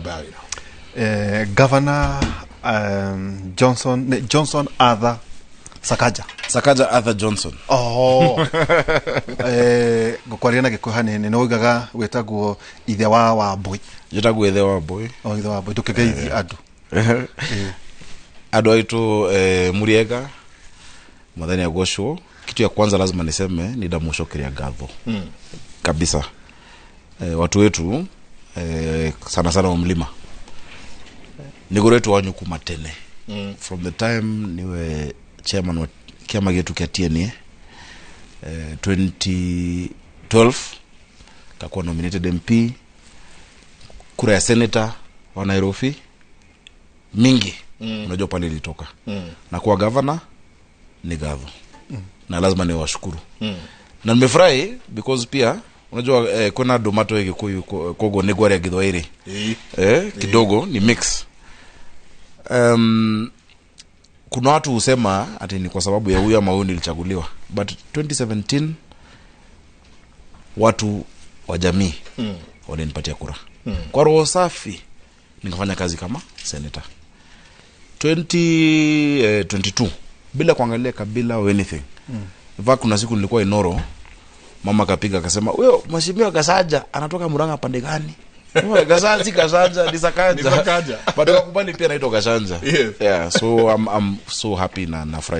Namba ya wĩra. Governor Johnson, Johnson Arthur Sakaja. Sakaja Arthur Johnson. Oh. Ngũkwaria na gĩkũyũ hanini, nĩ ugaga wĩtagwo ithe wa Wambui. Njĩtagwo ithe wa Wambui. O ithe wa Wambui, ndũkĩgeithie andũ. Andũ aitũ, muriega, Mwathani agocwo. Kitu ya kwanza lazima niseme ni ndamucokeria ngatho kabisa. Watu wetu, sana sana wa mlima, nĩgũretwo wanyu kuma tene, from the time niwe chairman wa kiama gĩetu kĩa TNA, 2012 kakuwa nominated MP, kura ya senator wa Nairobi mingi, unajua pale ilitoka, na kuwa governor ni ngatho na lazima niwashukuru na nimefurahi because pia unajua, kwina andũ matoĩ Gĩkũyũ, koguo nĩ ngwaria Gĩthwaĩri kidogo, ni mix. Kuna watu husema ati ni kwa sababu ya huyu ama huyu nilichaguliwa, but 2017 watu wa jamii walinipatia kura kwa roho safi, nikafanya kazi kama senator 2022 bila kuangalia kabila or anything. In fact, kuna siku nilikuwa Inoro, mama akapiga akasema, "Huyo mheshimiwa Kasaja anatoka Murang'a pande gani?" Kasanja si Kasanja, ni Sakaja. Ni Sakaja. But wakubali pia naitwa Kasanja. Yes. Yeah, so I'm so happy na nafurahi.